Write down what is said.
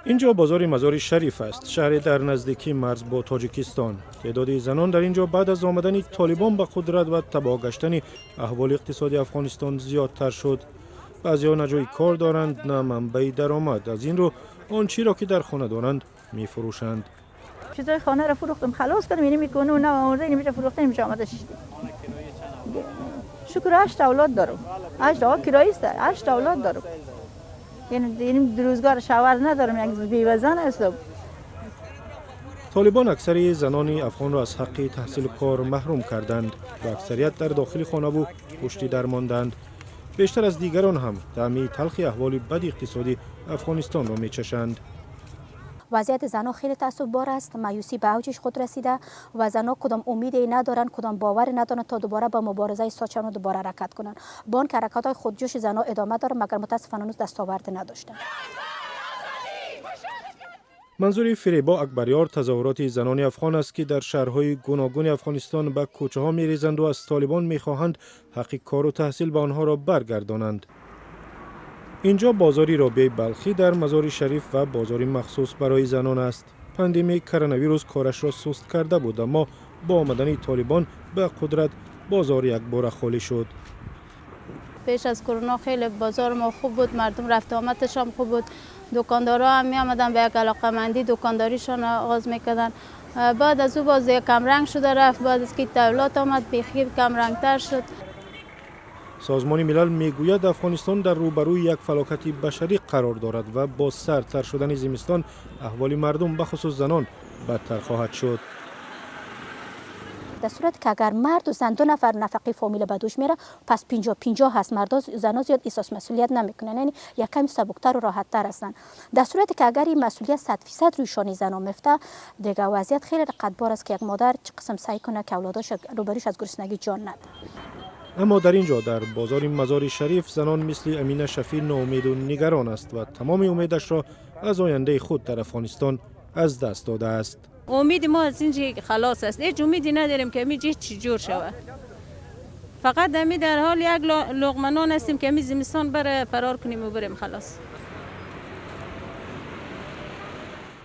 Ин ҷо бозори Мазори Шариф аст, шаҳре дар наздикии марз бо Тоҷикистон. Теъдоди занон дар ин ҷо баъд аз омадани Толибон ба қудрат ва табоҳ гаштани аҳволи иқтисоди Афғонистон зиёдтар шуд. Баъзеҳо на ҷои кор доранд, на манбаи даромад. Аз ин рӯ он чиро, ки дар хона доранд, мефурӯшанд. Чизای خانه رو فروختم، خلاص کردم. اینی میکنه نه آورده، اینی میشه فروخته، میشه آمده شدیم. شکر، هشت اولاد دارم. هشت تا کرایه است. هشت اولاد دارم. یعنی روزگار شوهر ندارم، یک بیوه زن هستم. Толибон аксари занони афғонро аз ҳаққи таҳсилу кор маҳрум карданд ва аксарият дар дохили хонаву пушти дар монданд. Бештар аз дигарон ҳам таъми талхи аҳволи бади иқтисоди Афғонистонро мечашанд. وضعیت زنها خیلی تاسفبار است. مایوسی به اوجش خود رسیده و زنها کدام امیدی ندارند، کدام باور ندارند تا دوباره با مبارزه ساچمه دوباره حرکت کنند. با آنکه حرکت های خودجوش زنها ادامه داره، مگر متاسفانه هنوز دستاورد نداشته. Манзури Фиребо Акбарёр тазоҳуроти занони афғон аст, ки дар шаҳрҳои гуногуни Афғонистон ба кӯчаҳо мерезанду аз Толибон мехоҳанд ҳаққи кору таҳсил ба онҳоро баргардонанд. Ин ҷо бозори Робиаи Балхӣ дар Мазори Шариф ва бозори махсус барои занон аст. Пандемияи коронавирус корашро суст карда буд, аммо бо омадани Толибон ба қудрат бозор якбора холӣ шуд. Пеш аз کرونا خیلی بازار ما خوب بود، مردم رفت آمدش هم خوب بود، دکاندارا هم می آمدن، به یک علاقمندی دکانداریشان آغاز میکردن. بعد از او باز کم رنگ شده رفت. بعد از که دولت آمد، بیخی کم رنگتر شد. Созмони Милал мегӯяд, Афғонистон дар рӯбарӯи як фалокати башарӣ қарор дорад ва бо сардтар шудани зимистон аҳволи мардум, бахусус занон, бадтар хоҳад шуд. Дар сурате ки агар марду зан ду нафар нафақаи фомила ба дӯш мера, пас 50-50 ҳаст. Мардо зано зиёд эҳсос масъулият намекунанд, яъне як ками сабуктару роҳаттар ҳастанд. Дар сурате ки агар ин масъулият 100% рӯи шони зано мефта, дигар вазъият хеле рақатбор аст, ки як модар чӣ қисм саъй кунад, ки авлодош рӯбарӯш аз гуруснагӣ ҷон надад. Аммо дар ин ҷо, дар бозори Мазори Шариф, занон мисли Амина Шафӣ ноумеду нигарон аст ва тамоми умедашро аз ояндаи худ дар Афғонистон аз даст додааст. Умеди мо аз инҷи خلاص аст. Ҳеҷ умеди надорем, ки ҳамин ҷи чӣ ҷур шавад. Фақат ҳами дар ҳол як луқма нон ҳастем, ки ҳами зимистон баре фарор кунем ва барем, خلاص.